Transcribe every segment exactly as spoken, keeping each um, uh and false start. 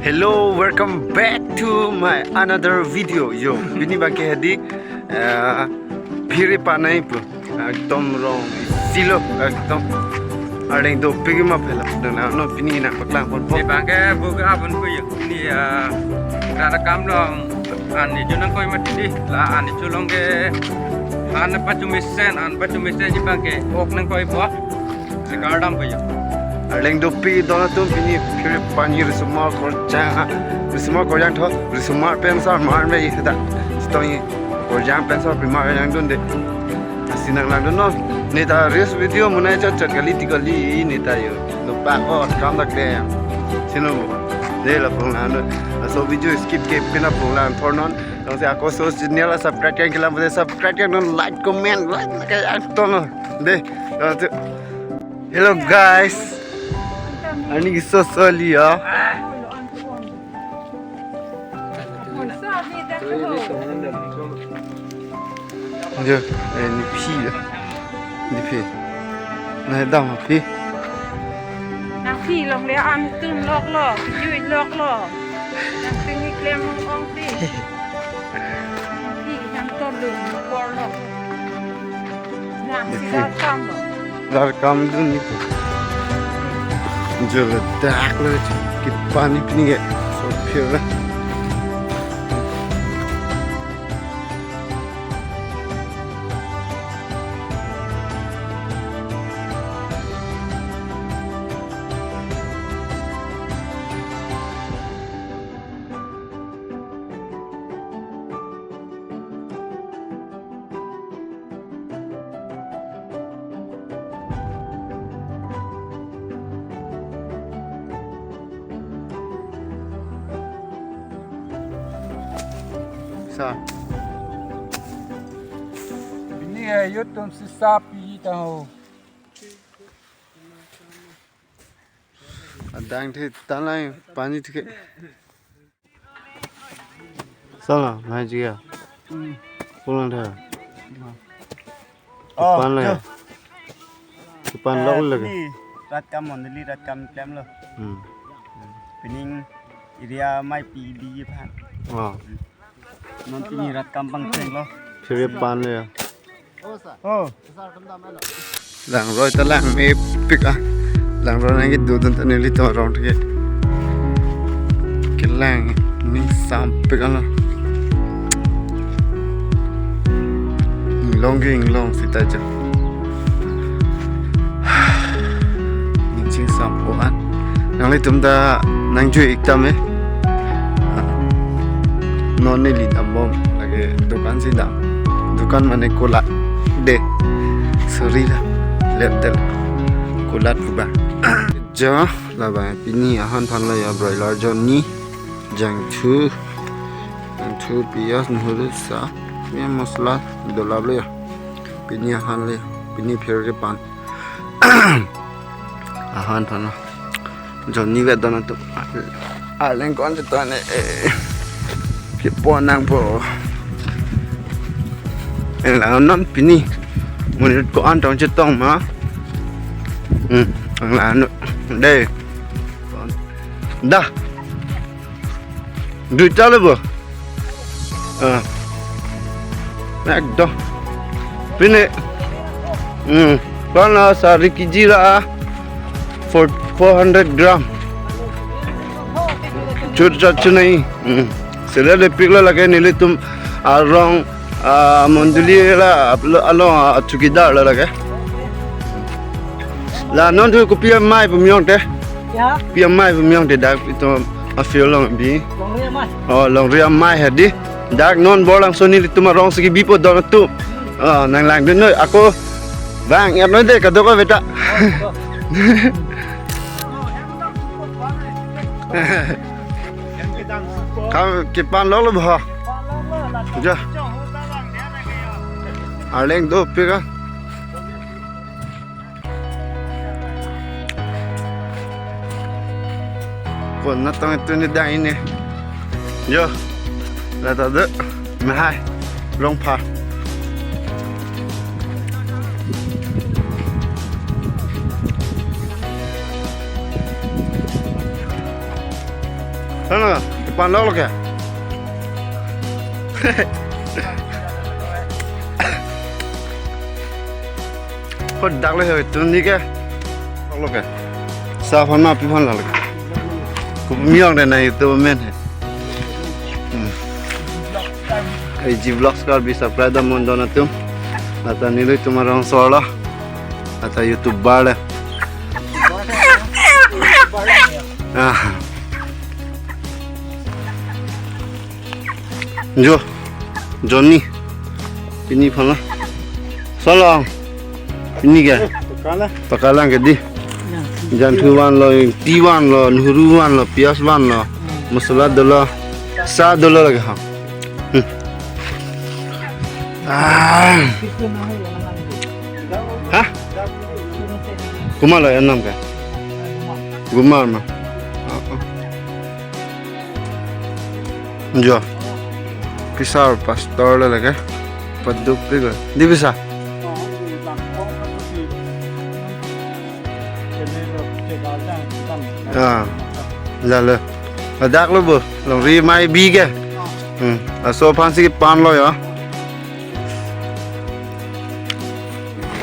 Hello, welcome back to my another video. Yo, pini abangke hedi, eh, phiri panai pu. Ekdom rong silo, ekdom. Arleng dopik ma phela. Dang na no pini nangpaklang ponpo. Ni abangke buka abang pu yo. Ni, eh, rara kam long. An ni jo nangkoi mati di. La an ni cholong ke. An pachumesen, an pachumesen ni abangke. Ok nangkoipo. Sikar dam kayo. Arleng dopik don atum pini phiri pani risomar korjang. Risomar korjang tho. Risomar pen sarmar me isi ta. Sitong i korjang pen sarpi mar jangdunde. Lasi nanglangdunnon. Neta reels video monai chot chot kali ti kali neta yo. Dopik o kam lak de. Sino bo. De lapu lang no. Laso video skip ke pina pulang thornon. Jongsi ako so channel subscribe kang kelang pute subscribe kangnon, like, comment, like, like, ang tono. De. Langsung. Hello guys. Arni kiso soli ya. Jo, eh, ni phi ya. Ni phi. Nangdam phi. Nangphi longle an tun loklo, jui loklo. Nangphi ni klem ong ti. Nangphi nangtolu korlo. Nang si rat kamlo. Rat kamdun ni. Jo ladak lo, kipani pini ke. So phir la. Sa. Pini ayo tum sisa pi ta ho. Adang the tanai pani the. Sala, nai jiya. Hmm. Pulang dah. Oh, pan le. Jo. Kipan lok lagi. Ni rat kam mondoli rat kam klemlo. Hmm. Pining area maipi di phan. Oh. Non pini rat kam pangchenglo. Phiri pan le. Oh. Langroi ta langmepik ah. Langroi nangkedodun ta nelitum arong thek. Kelang ning sampik alo. Inglong ke inglong sita jo. Ning chingsampo an. Nanglitum ta nangjui ik tame. Non neli dambom lake dukan si dam. Dukan mane kolat de. Sorry la. Lep del. Kolat buba. Jo, labang pini ahan thanlo ya broiler jonni. Jangthu. Jangthu, piyaj, nuhuru, sa. Ya masala dolaplo ya. Pini ahan le. Pini phir ke pan. Ahan thana. Jonni ve dona tu. Aleng kon je tane. Ke pon nangpo. Langnon pini. Monit ko-an tong chetong ma. Hmm, langnon. De. Da. Duita le bo. Ah. Ekdom. Pini. Hmm. Kono sari kg ra. Four, four hundred gram. Chut chut chunai. Hmm. Sila le piklo lake nelitum arong, ah, mondoli la alo, ah, chowkidar la lake. La non tu kopi amei pumyong te. Ya. Pi amei pumyong te dak itum afield along bi. Longri amei. Oh, longri amei hedi. Dak non Borlangso nelitum arong si kebipo don atum. Oh, nanglangdun noi ako bang ya noi de kadokave ta. Kam kipan lolo bo. Ja. Aleng dopik ah. Kon natong itu ni dang ini. Yo. Lata de. Mahai. Long pa. Hana, kepan lok lok ya. Kok dak le hoi tun ni ke. Lok lok ya. Sa phan ma pi phan lok lok. Ku miong de na YouTube men he. Hmm. A G Vlogs Karbi subscribe dam mondon atum. Lata nelitum arong solo. Lata YouTuber le. Ah. Jo. Johnny. Pini phan la. Solong. Pini ke? Pakala. Pakala ke di. Jangthu vanlo, ingti vanlo, nehru vanlo, piyaj vanlo. Masala dolo. Sa dolo lake ha. Hmm. Ah. Ha? Komat lo anam ke? Gumar ma. Ah, ah. Jo. Pisar pastor lo lake. Paduk pi ko. Di bisa? Ah. Lalo. Ladak lo bo. Longri mai bi ke. Hmm. Laso aphan si pan lo ya.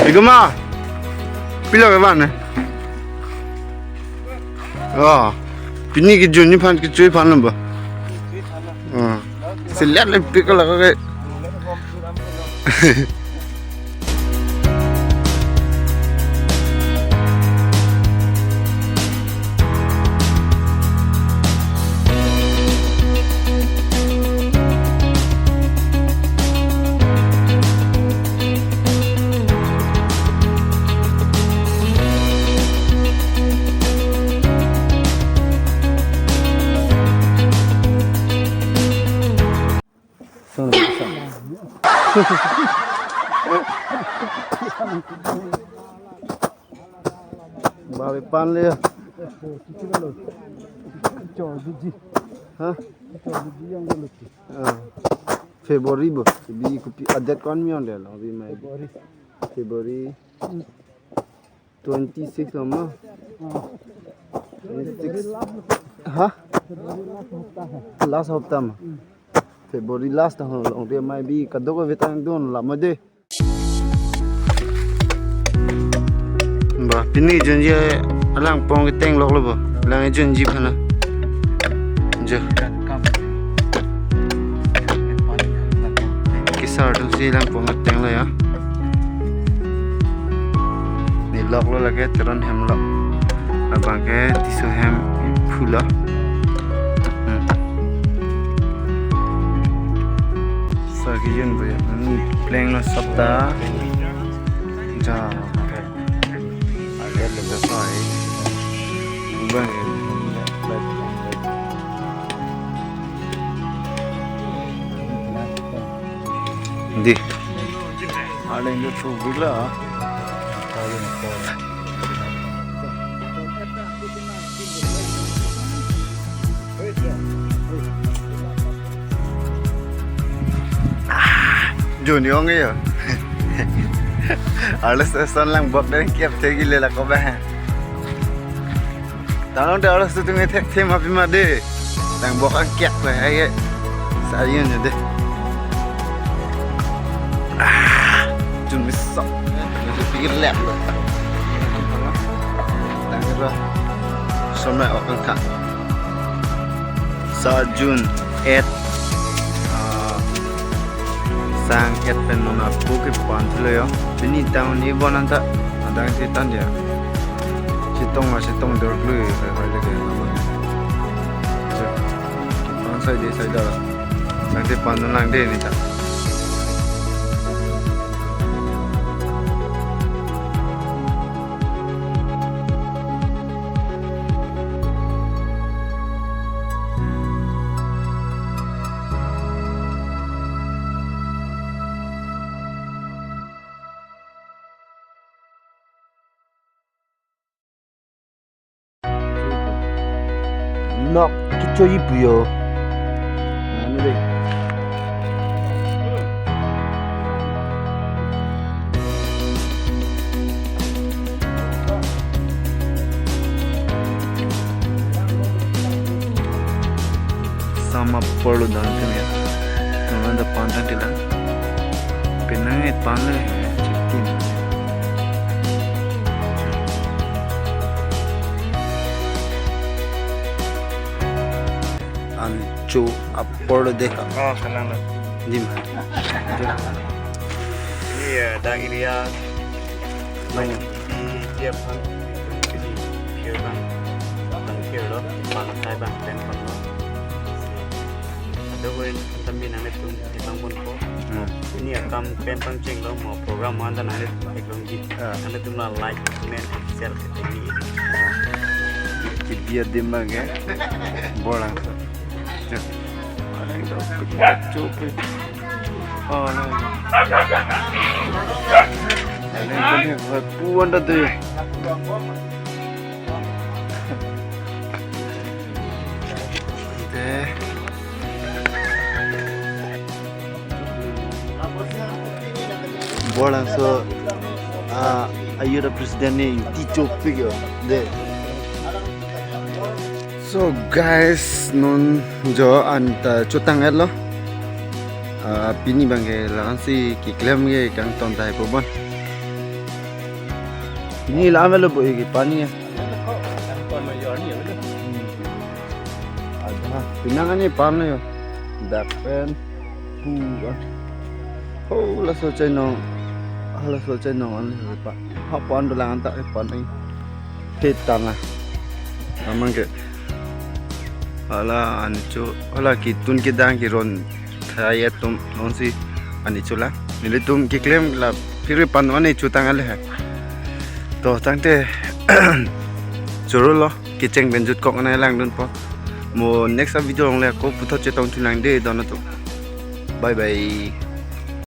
Iguma. Pilo ke ban ne? Oh, pini ke Jun ni phan ke chui phan namba. Oh, selet le pik la ke. Babe pan le. Ha? Ah. February bo. Bi kopi adet kon mi on de lo bi mai. February. Twenty six lo ma. Twenty six. Ha? Last hopta ma. February last ta ho long dia mai bi kadokave tangdun la ma de. Ba, pini Junji alang pong keteng lok lo bo. Lang Junji phana. Jo. Kesar atum si lang pong keteng lo ya. Ne lok lo lake Teron hem lo. Labang ke Tisso hem phu lo. Hmm. Sa kejun bo ya. Ni pleng lo sapta. Ja. Agar lebih sai. Bang. Di. Ada yang tu bila. Jun yong yo. Arles eson lang bok dan kiap tegi lela ko bah. Tanong de arles tu tungi thek them api ma de. Lang bok ang kiap lah ai. Sayun de. Ah, Jun misok. Jun pikir lep lo. Lang ra. Somai ok ang kak. Sa Jun et, ah, sang et pen non apu kepan thulo yo. Pini town ni bon anta adang si tan dia. Chetong a chetong dor klui pai pai leke. Pan sai de sai da. Sang te pan non lang de ni ta. Nok kecho-i pu yo. Nanu dei. Mapor lo don tum ya. Nonda pan tang tila. Penang et pan le. Chitin. An cho apor lo de. Oh, kalang lo. Dim. Ini ya, dak area. Bang. Di tiap han. Di tiap han. Bang kir lo. Bang sai bang pen pan lo. Ado ko en kami nanglitum di bang pon ko. Hmm. Ini akam pen pangcheng lo mo program anta nanglitum eklong di. Ah. Nanglitum la like, comment, share ke ini. Ki dia dim bang ke. Bolang so. Chup. Chup. Oh, no. Puan dah tu. Te. Bolang so, ah, ayu da president ni ti chopik yo. De. So guys, non jo anta chotang et lo. Ah, pini bang ke la-an si keklem ke kangton tai po bon. Pini la-an lo bo ke pani ya. Hmm. Ada, pinang ani pan yo. Dak pen. Hu, ah. Oh, laso chainong. Ah, laso chainong an le pa. Ha pan dolang anta e pan ai. He tana. Amang ke. Hala ancho, hala kitun kidang kiron. Thai atum non si ani chula. Nelitum keklem la phiri pan ani chotang ale hai. To tangte choro lo, kecheng pen jutkok nai langdun po. Mo next a video along le ako puthot chetong thu nang de don atum. Bye bye.